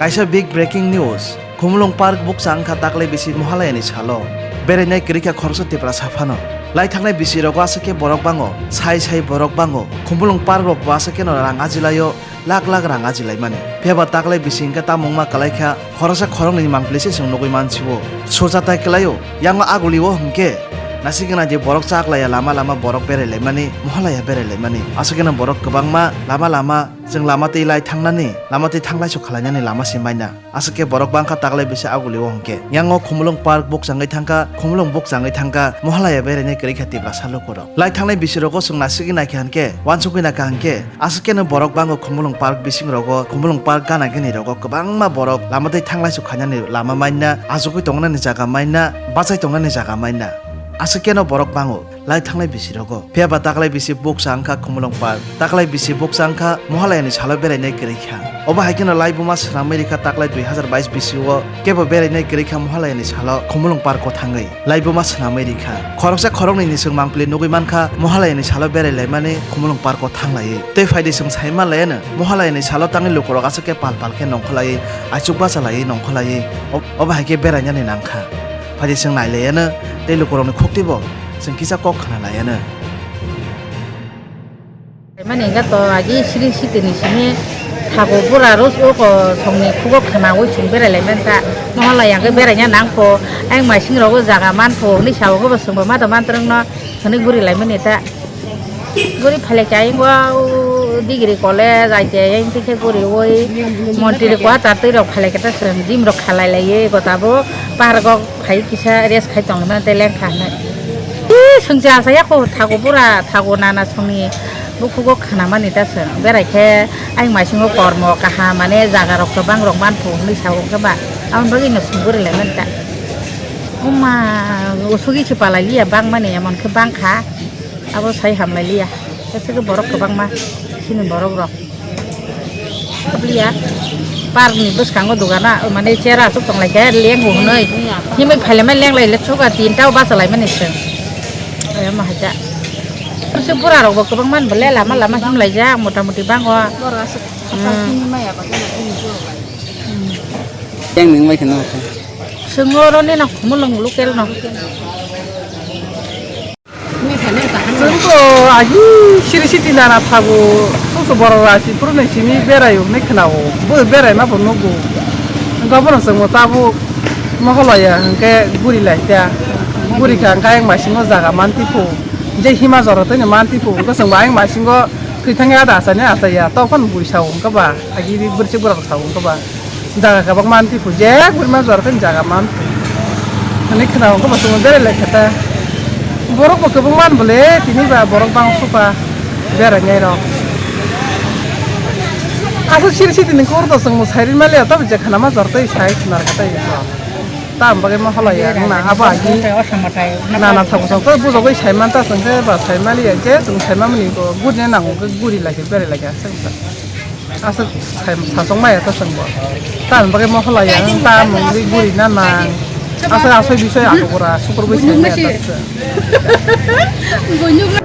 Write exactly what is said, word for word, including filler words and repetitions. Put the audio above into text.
Kaisa big breaking news. Khumulwng Park bukcha wngkha taklai bisi Mohalayani salo. Berainai kwrwikha khoroksa Tiprasa phano. Laithangnai bisi rogo aswk khe borok bango, sai sai borok bango. Khumulwng Park rok bo aswk kheno rang ajilaio, lakh lakh rang ajilaimani. Phiyaba taklai bisi hwnkhe tamo wngma kwlaikha, khoroksa khoroknwi ni mangpili se chwng nugwi mansio. Sojatai kwlaio, yango agulio hwnkhe nasikgwnang je borok chaklaiya lama lama borok berailaimani, Mohalaya berailaimani. Aswk kheno borok kwbangma lama lama Chwng lama twi lai thangnani, lama twi thanglai sok khalainani lama se maina. Aswk khe borok bangkha taklai bisi agulio hwnkhe. Yango Khumulwng Park bukchangwi thangkha, Khumulwng bukchangwi thangkha, Mohalaya berainai kwrwikha Tiprasa lukurok. Lai thangnai bisirogo chwng nasigwi naikha hwnkhe, uansukwi naikha hwnkhe, aswk kheno borok bango Khumulwng Park bisingrogo, Khumulwng Park gana gini rogo kwbangma borok lama twi thanglai sok khainani lama maina, achugwi tongnani jaga maina, bachai tongnani jaga maina. Aswk kheno borok bango. Lai thanglai bisi rogo. Phiyaba taklai bisi bukcha wngkha Khumulwng Park. Taklai bisi bukcha wngkha Mohalayani salo berainai kwrwikha. Obo hai kheno laibuma swnamwi rikha taklai dui hazar bais bisio kebo berainai kwrwikha Mohalayani salo Khumulwng Parko thangwi. Laibuma swnamwi rikha. Khoroksa khoroknwi ni chwng mangpili nugwi mankha Mohalayani salo berailaimani Khumulwng Parko thanglaiwi. Tei phaidi chwng sai manlaiano Mohalayani salo tangwi lukurok aswk khe pal pal khe nongkholaiwi, aichuk bachalaiwi nongkholaiwi. Ob-, obo hai khe berainani nangkha. Phaidi chwng nailaiano tei lukurokni khuktibo chwng kisa kok khna laiano. Mani hwnkhe to agi siri sitini simi thago bura rus o ko songni khugo khnaui chwng berai lai mani ta. Mohalaya hwnkhe beraina nang kho, ayang maising rogo jaga man kho hwnwi sao khe bo chwngbo ma to man twrwngno hwnwi guri lai mani ta. Guri phalai khe ayang o degree college I T I ayang tikhe guriui montri rok kwchar twi rok phalai khe ta chwng gym rok khalai laiwi gotabo park o. Phai kisa rest khai tongmani tei lengkha hinwi. Ee, swngcha asaya kho thago bura, thago nana songni bukhugo khanamani ta swng. Berai khe ayang maisingo kormo kaham, mane jaga rok kwbang rok man phu hinwi sao hwnkhe ba. Aboni bagwi no swng guri laimani ta. Oma, usugi se palai liya bangmani, emon khe bangkha. Abo sai hamlai liya. Aswk borok kwbangma, chini borok rok. Liya. Park ni bwskango dogana, mane chair aswk tong lai khe leng bo hwnwi. Himwi phailaimani leng lai le chuka tinta o bachalaimani se. Oya ma haja. Aswk bura rok bo kwbangma bole lama lama himlaijak mota moti bango. Borok aswk. Hmm. Yang nung bai kheno. Swngo oro ni na Khumulwng local no. Chwng to agi siri siti nana thago, susu borok rasi phuru nai simi berai wngnai khwnao, bo berai ma bo nugo. Wngkha bono chwngbo tabuk Mohalaya hwnkhe guri lai ta, guri kha hwnkhe ayang maisingo jaga manti phu, je hima jora twi no manti phu, wngkha chwngbo ayang maisingo thwi thangya da achai nai achaiya, tokphano bui sao wngkha ba, agi bwrwi se borok sao wngkha ba. Jaga kwbang manti phu, je gurima jora tei jaga man phu. Ani khna ko bo chwng berai lai kha ta. Borok bo kwbang man bole, tini ba borok bang supa berai nai rok. Aswk siri siti ni kor to chwng sai ri mali, to je khna ma jor tei sai khna kha tei. Ta am bagwi ma halai ya, na abo agi nana thabu sa to bujagwi sai man ta chwng khe ba sai mali ya, je chwng sai ma mani ko guri nai nango khe guri lai khe berai lai kha aswk. Aswk sai-, sachong maya ta chwngbo. Tamoni bagwi mohola ya, wng ta mungwi guri na nang. Aswk asoi bisoi ako gura, sukur bai sai maya ta chwng.